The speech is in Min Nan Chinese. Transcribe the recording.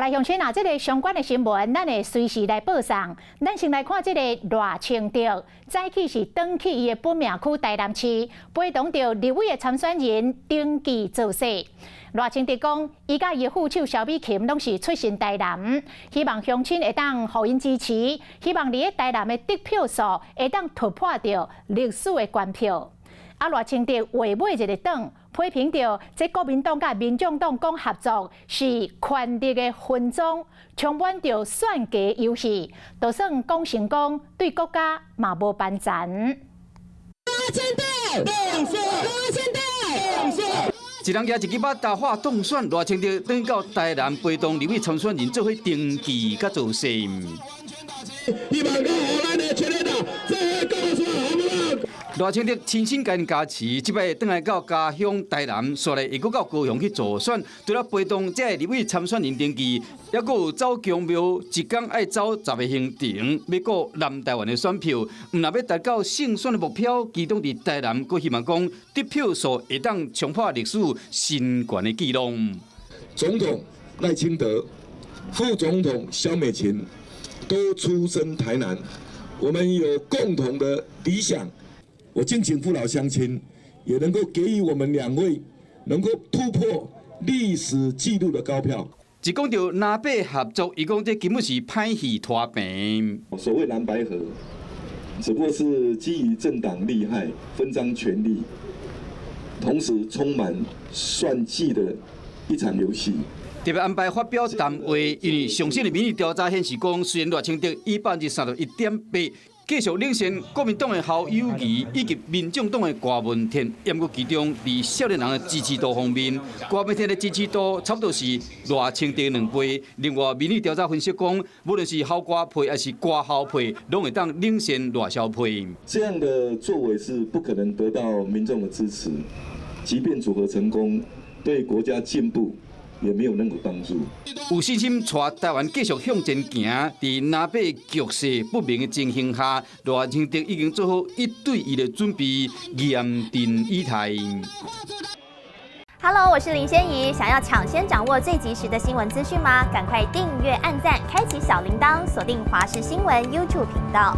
來鄉親啊，這个相關的新聞，咱會隨時來報送。咱先來看這个賴清德，早起是轉去伊的本命區台南市，陪同著立委的參選人登記造勢。賴清德講，伊佮伊的副手蕭美琴攏是出身台南，希望鄉親會當予𪜶支持，希望佇咧台南的得票數會當突破著歷史的懸票。啊，賴清德話尾一个轉，批評著這國民黨佮民眾黨講合作是權力的分贓，充滿著算計遊戲，就算講成功，對國家嘛無幫贊。賴清德，當選，賴清德，當選。一人舉一支馬達喊當選，賴清德轉到台南陪同立委參選人做伙登記佮造勢。希望講予咱的全壘打，做伙告訴好不好？賴清德親身共𪜶加持，這擺轉來到家鄉台南，煞來會閣到高雄去助選。除了陪同這个立委參選人登記，猶閣有走宮廟，一工愛走10個行程，欲顧南台灣的選票。毋若欲達到勝選的目標，其中佇台南，閣希望講得票數會當衝破歷史新懸的紀錄。總統賴清德、副總統蕭美琴都出身台南，我們有共同的理想。我敬請父老鄉親，也能夠給予我們兩位能夠突破歷史紀錄的高票。一講著藍白合作，伊講這根本是歹戲拖棚。所謂藍白合，只不過是基於政黨利害、分贓權力，同時充滿算計的一場遊戲。特別安排發表談話，因為上新的民意調查顯示講，雖然賴清德以31.8%繼續領先國民黨的侯友宜以及民眾黨的郭文天，毋過其中佇少年人的支持度方面，郭文天的支持度差不多是賴清德2倍。另外，民意調查分析講，無論是侯郭配抑是郭侯配，攏會當領先賴蕭配。這樣的作為是不可能得到民眾的支持，即便組合成功，對國家進步也沒有任何幫助。有信心帶台灣繼續向前行，佇藍白局勢不明的情形下，賴清德已經做好一對一的準備，嚴陣以待。 Hello，我是林仙怡，想要搶先掌握最及時的新聞資訊嗎？趕快訂閱、按讚、開啟小鈴鐺，鎖定華視新聞 YouTube 頻道。